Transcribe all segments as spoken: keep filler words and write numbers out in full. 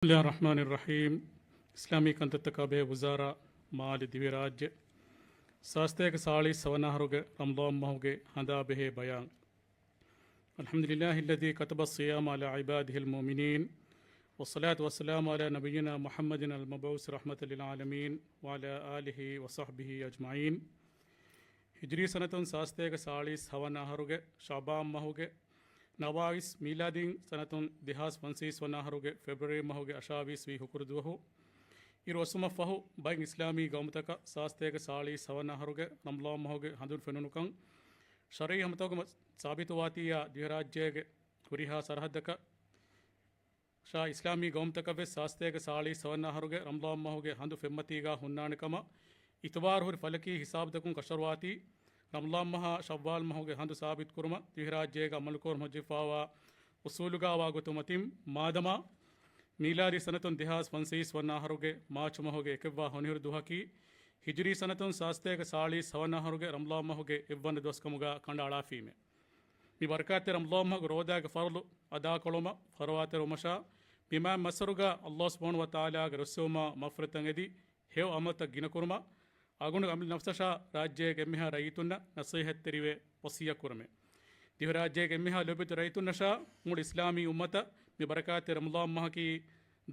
بسم الله الرحمن الرحيم. އިސްލާމީ ކަންތައްތަކާ ބެހޭ ވުޒާރާ، މާލެ ދިވެހިރާއްޖެ، ސާސްތޭކަ ސާޅީސް ހަވަނަ އަހަރުގެ ރަމަޟާން މަހުގެ ހަނދާ ބެހޭ ބަޔާން. الحمد لله الذي كتب الصيام على عباده المؤمنين، والصلاة والسلام على نبينا محمد المبعوث رحمة للعالمين، وعلى آله وصحبه أجمعين. ހިޖްރީ ސަނަތުން ސާސްތޭކަ ސާޅީސް ހަވަނަ އަހަރުގެ ޝަޢުބާން މަހުގެ ނަވާވީސް، މީލާދީން ސަނަތުން ދެހާސް ފަންސަވީސް ވަނަ އަހަރުގެ ފެބްރުއަރީ މަހުގެ އަށާވީސް ވީ ހުކުރު ދުވަހު އިރު އޮއްސުމަށްފަހު، ބައެއް އިސްލާމީ ގައުމުތަކަށް ސާސްތޭކަ ސާޅީސް ހަވަނަ އަހަރުގެ ރަމަޟާން މަހުގެ ހަނދުން ފެނުނުކަން ޝަރުޢީ ހަމަތަކުގަ ސާބިތުވާތީއާ، ދިވެހިރާއްޖޭގެ ހުރިހާ ސަރަހައްދަކަށް ޝާ އިސްލާމީ ގައުމުތަކަށްވެސް ސާސްތޭކަ ސާޅީސް ހަވަނަ އަހަރުގެ ރަމަޟާން މަހުގެ ހަނދު ފެންމަތީގާ ހުންނާނެ ކަމަށް އިތުބާރު ހުރި ފަލަކީ ހިސާބުތަކުން ކަށަވަރުވާތީ، ރަމަޟާން މަހާ ޝައްވާލް މަހުގެ ހަނދު ސާބިތު ކުރުމަށް ދިވެހިރާއްޖޭގަ އަމަލުކުރަމުން ހައްޖަވާފައިވާ އުސޫލުގާ ވާ ގޮތުން މަތިން، މާދަމާ މީލާދީ ސަނަތުން ދެހާސް ފަންސަވީސް ވަނަ އަހަރުގެ މާޗު މަހުގެ އެކެއްވާ ހޮނިހިރު ދުވަހަކީ، ހިޖުރީ ސަނަތުން ސާސްތޭކަ ސާޅީސް ހަވަނަ އަހަރުގެ ރަމަޟާން މަހުގެ އެއްވަނަ ދުވަސް ކަމުގާ ކަނޑައަޅާފީމެވެ. މި ބަރަކާތްތެރި ރަމަޟާން މަހުގެ ރޯދާގެ ފަރުޟު އަދާކޮޅުމަށް ފަރުވާތެރިވުމަށާ، ބިމާ މައްސަރުގާ ﷲ ސުބްޙާނަހޫ ވަތަޢާލާގެ ރުއްސެވުމާ މަޣްފިރަތަށް އެދި، ހެޔޮ ޢަމަލުތައް ގިނަކުރުމަށް، އަގުނު އަމިއްލަ ނަފްސަށާ ރާއްޖޭގެ އެންމެހާ ރައްޔިތުންނަށް ނަޞޭޙަތްތެރިވެ ވަޞިއްޔަތް ކުރަމެވެ. ދިވެހިރާއްޖޭގެ އެންމެހާ ލޯބިވެތި ރައްޔިތުންނަށާ މުޅި އިސްލާމީ އުއްމަތަށް މި ބަރަކާތްތެރި ރަމަޟާން މަހަކީ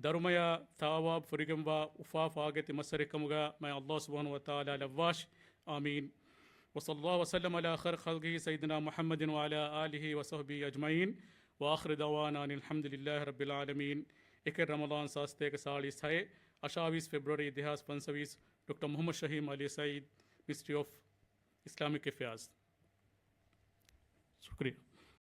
ދަރުމަޔާ ޘަވާބު ފުރިގެންވާ އުފާ ފާގަތި މައްސަރެއް ކަމުގާ މާތް ﷲ ސުބްޙާނަހޫ ވަތަޢާލާ ލައްވާށި. އާމީން. وصلى الله وسلم على خير خلقه سيدنا محمد وعلى آله وصحبه أجمعين. وآخر دعوانا أن الحمد لله رب العالمين. އެކެއް ރަމަޟާން ސާސްތޭކަ ސާޅީސް ހައެއް، އަށާވީސް ފެބްރުއަރީ ދެހާސް ފަންސަވީސް، ޑޮކްޓަރ މުޙައްމަދު ޝަހީމް ޢަލީ ސަޢީދު، މިނިސްޓްރީ އޮފް އިސްލާމިކް އެފެއާޒް. ޝުކުރިއްޔާ.